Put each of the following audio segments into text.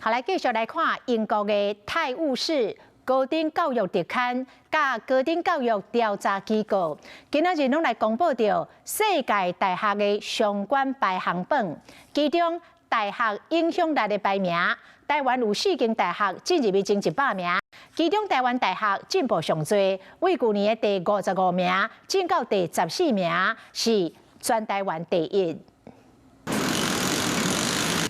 好，來繼續來看英國的《泰晤士高等教育特刊》佮高等教育調查機構，今仔日攏來公布著世界大學的相關排行榜，其中大學影響力的排名，台灣有四間大學進入前100名，其中台灣大學進步上濟，為舊年的第55名進到第14名，是全台灣第一。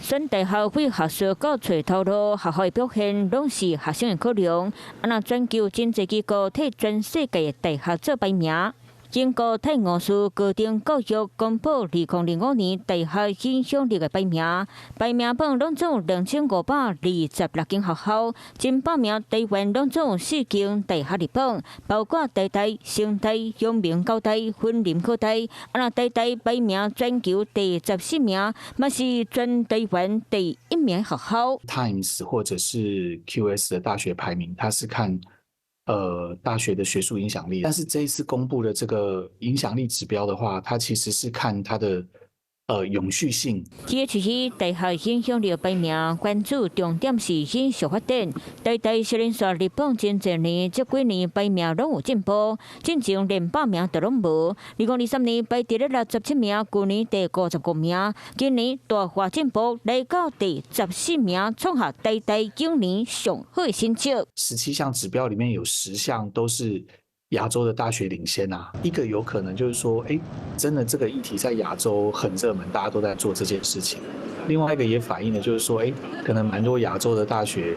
選大學對學術到揣頭路，學校的表現攏是學生的考量。啊，若全球真濟機構替全世界的大學做排名。英國泰晤士高等教育公布2025年大學影響力的排名，排名榜攏總2526間學校，前百名台灣攏總四間大學入榜，包括台大、成大、陽明交大、雲林科大。啊，若台大排名全球第14名，嘛是全台灣第一名學校。 Times 或者是 QS 的大學排名，它是看大學的學術影響力，但是這一次公布的這個影響力指標的話，它其實是看它的永續性。這次大學影響力排名，關注重點是永續發展。台大雖然煞入榜真濟年，這幾年排名攏有進步，進前連百名都攏無。2023年排佇咧67名，舊年第55名，今年大幅進步來到第14名，創下台大近年上好的成績。 17項指標裡面有10項都是亞洲的大學領先啊，一個有可能就是說，哎，真的這個議題在亞洲很熱門，大家都在做這件事情。另外一個也反映的就是說，哎，可能蠻多亞洲的大學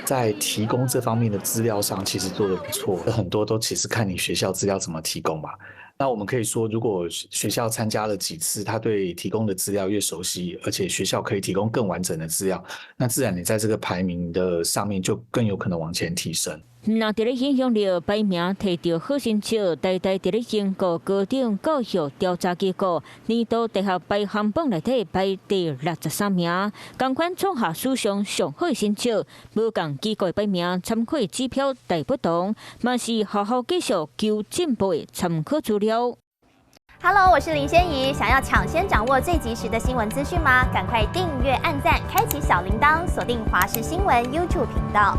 在提供這方面的資料上，其實做得不錯。很多都其實看你學校資料怎麼提供嘛。那我們可以說，如果學校參加了幾次，他對提供的資料越熟悉，而且學校可以提供更完整的資料，那自然你在這個排名的上面就更有可能往前提升。若佇咧影響力排名摕著好成績，台大佇咧英國高等教育調查機構年度大學排行榜內底排第63名，仝款創下史上上好的成績。無仝機構排名參考指標大不同，嘛是學校繼續求進步的參考資料。 Hello，我是林仙怡，想要搶先掌握最及時的新聞資訊嗎？趕快訂閱、按讚、開啟小鈴鐺，鎖定華視新聞 YouTube 頻道。